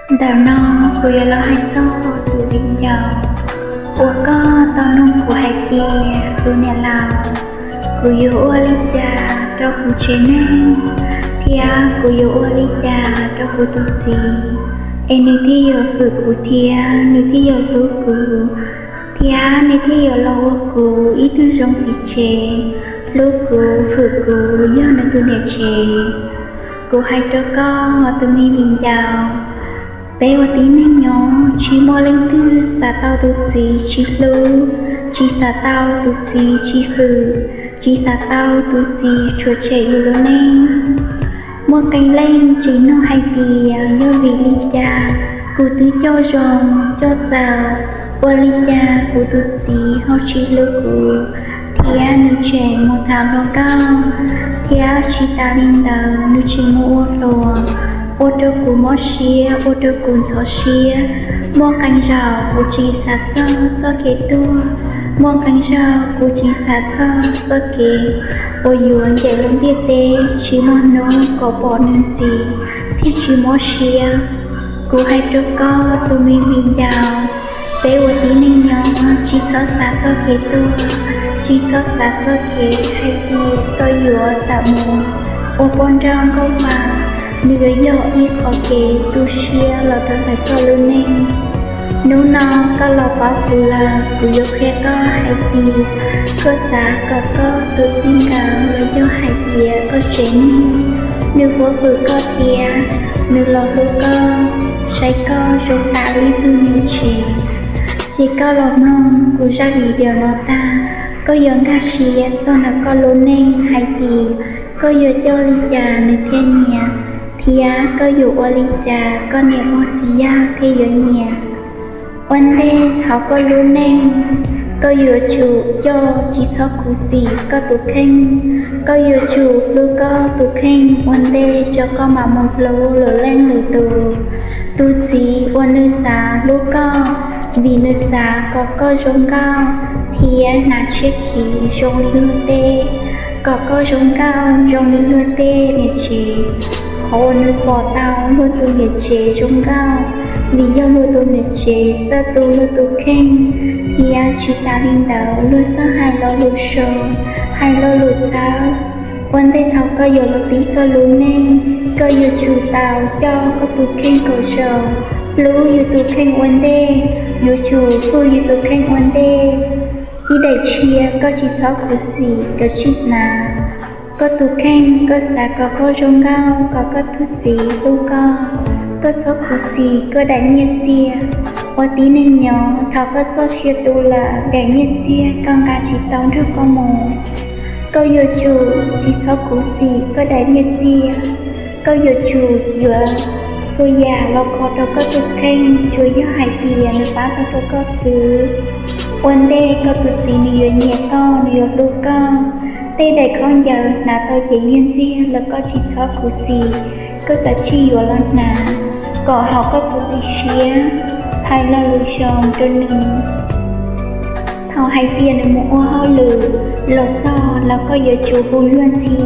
Ntawm no kuv yuav los hais txog tus viv ncaus uas koj tau nug kuv hais tias, tus niam laus, kuv yuav ua li cas rau kuv tsev neeg, thiab kuv yuav ua li cas rau kuv tus txiv, es nws thiaj yuav hwm kuv thiab nws thiaj yuav hlub kuv, thiab nws thiaj yuav los ua kuv ib tug zoo txiv tsev, hlub kuv hwm kuv yog nws tus niam tsev. Kuv hais rau koj tus me viv ncaus, peb ua tib neeg nyob tsis muaj leej twg xav tau tus txiv tsis hlub, tsis xav tau tus txiv tsis hwm, tsis xav tau tus txiv tshuav tshem yus lub neej. Muaj qee leej tseem nug hais tias yog vim li cas kuv twb coj zoo coj txaus, ua li cas kuv tus txiv ho tsis hlub kuv, thiab nws tseem mus tham hluas nkauj, thiab tsis tas li ntawd nws tseem mus ua hluas, ua rau kuv mob siab, ua rau kuv ntxhov siab. Muaj qee zaus kuv tseem xav txog txoj kev tuag, muaj qee zaus kuv tseem xav txog txoj kev uas yuav ncaim lub ntiaj teb tsis muaj hnub kom pom nws ntxiv thiaj tsis mob siab. Kuv hais rau koj tus me viv ncaus, peb ua tib neeg nyob tsis txhob xav txoj kev tuag, tsis txhob xav txoj kev hais tias koj yuav tawm mus ua poj nrauj nkauj mas, nws yuav yog ib qho kev tu siab los rau ntawm koj lub neej. Hnub no koj los paub kuv lawm, kuv yuav qhia koj hais tias koj xav kom koj tus txij nkawm los yog hais tias koj tsev neeg, nws yuav hwm koj thiab nws los hlub koj, saib koj zoo tas li ib tug niam tsev, ces koj los mloog kuv zaj video no tag, koj yuav nkag siab txog ntawm koj lub neej hais tias koj yuav coj li cas nws thiaj nyiam, thiab koj yuav ua li cas koj niam pog txiv yawg thiaj yuav nyiam. Ua ntej thaum koj lub neej, koj yuav tsum coj tsis txhob khuv xim koj tus kheej. Koj yuav tsum hlub koj tus kheej ua ntej tso koj mam mus hlub lwm leej lwm tus. Tus txiv uas nws xav hlub koj vim nws xav kom koj zoo nkauj thiab hnav tshiab khiv zoo li luag tej, kom koj zoo nkauj zoo li luag tej niam tsev. Qhov uas nws pom tau luag tus niam tsev zoo nkauj vim yog luag tus niam tsev txawj tu luag tus kheej, thiab tsis tas li ntawd luag txawj hais lo lus zoo, hais lo lus txawb. Ua ntej thaum koj yuav los pib koj lub neej, koj yuav tsum tau coj koj tus kheej kom zoo, hlub yus tus kheej ua ntej, yuav tsum hlub yus tus kheej ua ntej. Ib daim tshiab koj tsis txhob khuv xim koj tsis hnav koj tus kheej, koj xav kom koj zoo nkauj kom koj tus txiv hlub koj, koj txhob khuv xim koj daim nyiaj txiag. Ua tib neeg nyob thaum koj txoj sia tu lawm daim nyiaj txiag koj nqa tsis tau nrog koj mus. Koj yuav tsum tsis txhob khuv xim koj daim nyiaj txiag. Koj yuav tsum yuav txhua yam los kho rau koj tus kheej, tsuas yog hais tias nws pab tau rau koj xwb. Ua ntej koj tus txiv nws yuav nyiam koj, nws yuav hlub koj. Tej daim khaub ncaws hnav tau ces yiag ntxiag los koj tsis txhob khuv xim, koj kav tsij yuav los hnav kom haum koj tus txiv siab, hais lo lus zoo rau nws. Thaum hais tias nws mus ua hauj lwm los txog los koj yuav tsum hu luag ntxhi,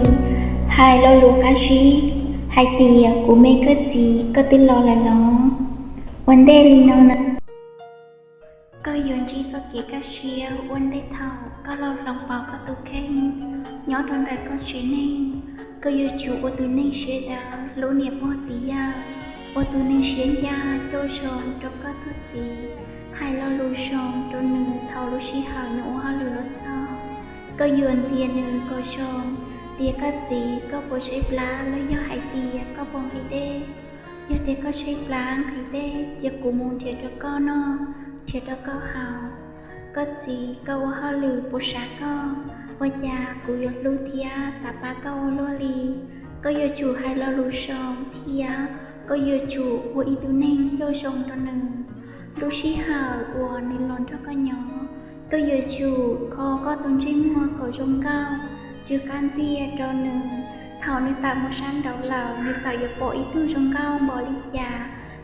hais lo lus qab zib hais tias, kuv me koj txiv, koj twb los lawm los? Ua ntej li no na, koj yuav ntsib txoj kev kaj siab ua ntej thaum koj los hloov pauv koj tus kheej nyob rau ntawm koj tsev neeg. Koj yuav tsum ua tus neeg siab dawb, hlub niam pog txiv yawg, ua tus neeg siab ncaj coj zoo rau koj tus txiv, hais lo lus zoo rau nws thaum lub sij hawm nws ua hauj lwm los txog. Koj yuav ntxias nws kom zoo, tias, koj txiv, koj puas tshaib plab los yog hais tias koj puas nqhis dej? Yog tias koj tshaib plab nqhis dej ces kuv mus nrhiav rau koj noj, nrhiav rau koj haus. Koj txiv, koj ua hauj lwm puas sav koj? Ua cas kuv yuav hlub thiab xav pab koj ua luaj li? Koj yuav tsum hais lo lus zoo thiab koj yuav tsum ua ib tug neeg coj zoo rau nws. Lub sij hawm uas nws los nrog koj nyob, koj yuav tsum kho koj tus ntsej muag kom zoo nkauj, tsw qab ntxiag rau nws. Thaum nws tawm mus sab nraud lawm, nws txawm yuav pom ib tug zoo nkauj npaum li cas,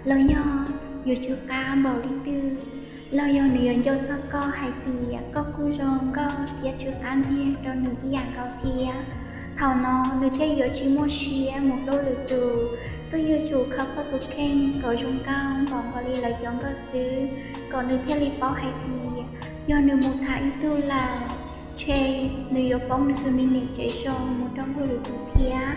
los yog yuav tsw qab npaum li twg, los yog nws yuav nco txog koj hais tias koj kuj zoo nkauj thiab tsw qab ntxiag rau nws ib yam nkaus thiab. Thaum no nws thiaj yuav tsis muaj siab mus hlub lwm tus. Koj yuav tsum kho koj tus kheej kom zoo nkauj npaum nkaus li lawv cov nkauj xwb, kom nws thiaj li paub hais tias yog nws mus tham ib tug lawm, ntshe nws yuav poob nws tus me niam tsev zoo mus rau luag lwm tus thiab.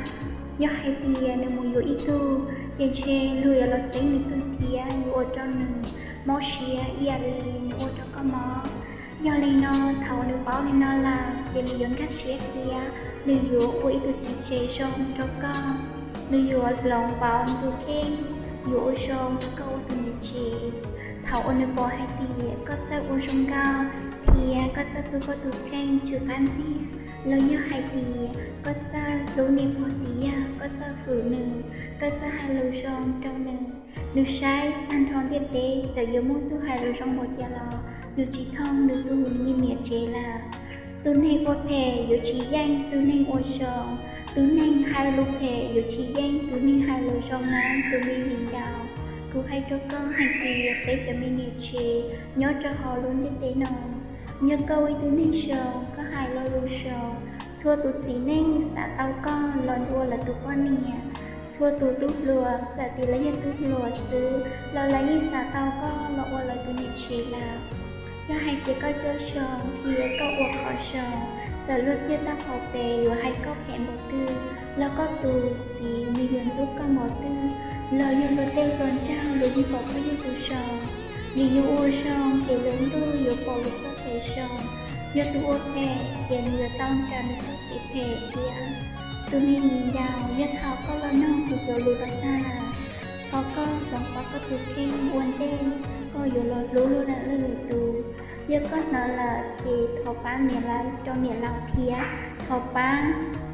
Yog hais tias nws mus yuav ib tug, ces ntshe luag yuav los txeeb nws tug thiab, yuav ua rau nws mob siab ib yam li nws ua rau koj mob. Yog li no, thaum nws paub li no lawm, ces nws yuav nkag siab thiab nws yuav ua ib tug txiv tsev zoo rau koj. Nws yuav hloov pauv nws tus kheej, yuav ua zoo rau koj ua tus niam tsev. Thaum uas nws pom hais tias koj txawj ua zoo nkauj thiab koj txawj tu koj tus kheej tsw qab ntxiag, los yog hais tias koj txawj hlub niam pog txiv yawg, koj txawj hwm nws, koj txawj hais lus zoo rau nws, nws saib tag nrho ntiaj teb txawm yuav muaj tug hais lus zoo npaum cas los yus tsis thooj nws tus me niam tsev lawm. Tus neeg ua phem yuav tsis yeej tus neeg ua zoo, tus neeg hais lus phem yuav tsis yeej tus neeg hais lus zoo na tus me viv ncaus. Kuv hais rau koj hais tias peb cov me niam tsev nyob rau hauv lub ntiaj teb no, yog koj ua ib tug neeg zoo, koj hais lo lus zoo, txhua tus txiv neej xav tau koj los ua lawv tus poj niam. Txhua tus tub hluas, txawm tias lawv yog tub hluas xwb los lawv yeej xav tau koj los ua lawv tus niam tsev lawm. Yog hais tias koj coj zoo thiab koj ua qhov zoo, txawm luag twg tau qhov phem yuav hais koj phem npaum twg, los koj tus txiv nws yuav ntxub koj npaum twg, los yog luag tej hluas nraug luag yeej pom koj yog tus zoo. Vim yus ua zoo ces lub ntuj yuav pom yus txoj kev zoo. Yog tus ua phem ces nws yuav tau nrog nws txoj kev phem thiab. Tus me viv ncaus, yog thaum koj los mloog kuv cov lus los tag lawm, thov koj hloov pauv koj tus kheej ua ntej koj yuav los hlub luag lwm tus. Yog koj hnov lawm ces thov pab niam laus rau niam laus thiab, thov pab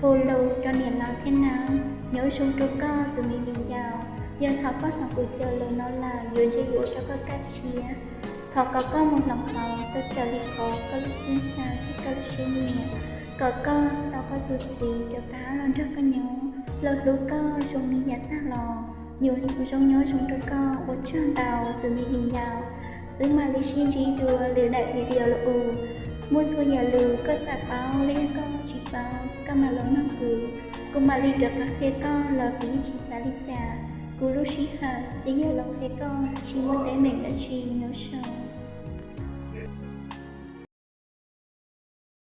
hu lus rau niam laus thiab nawb. Nyob zoo rau koj tus me viv ncaus, yog thaum koj hnov kuv cov lus no lawm yuav ntshe yuav ua rau koj kaj siab. Thov kom koj mus hloov pauv tau raws li qhov koj lub siab ntshaw thiab koj lub siab nyiam, kom koj tau koj tus txiv rov qab los nrog koj nyob, los hlub koj zoo li yav tag los. Yuav zoo nyob zoo rau koj, ua tsaug ntau tus me viv ncaus. Wb mam li sib ntsib dua lwm daim video los mus. Muaj txhua yam lus koj xav paub los yog koj tsis paub, koj mam los nug kuv, kuv mam li rov qab qhia koj los kuv yeej tsis xav li cas. Kuv lub sij hawm ces yog los qhia koj, tsis muaj teeb meem dab tsi, nyob zoo.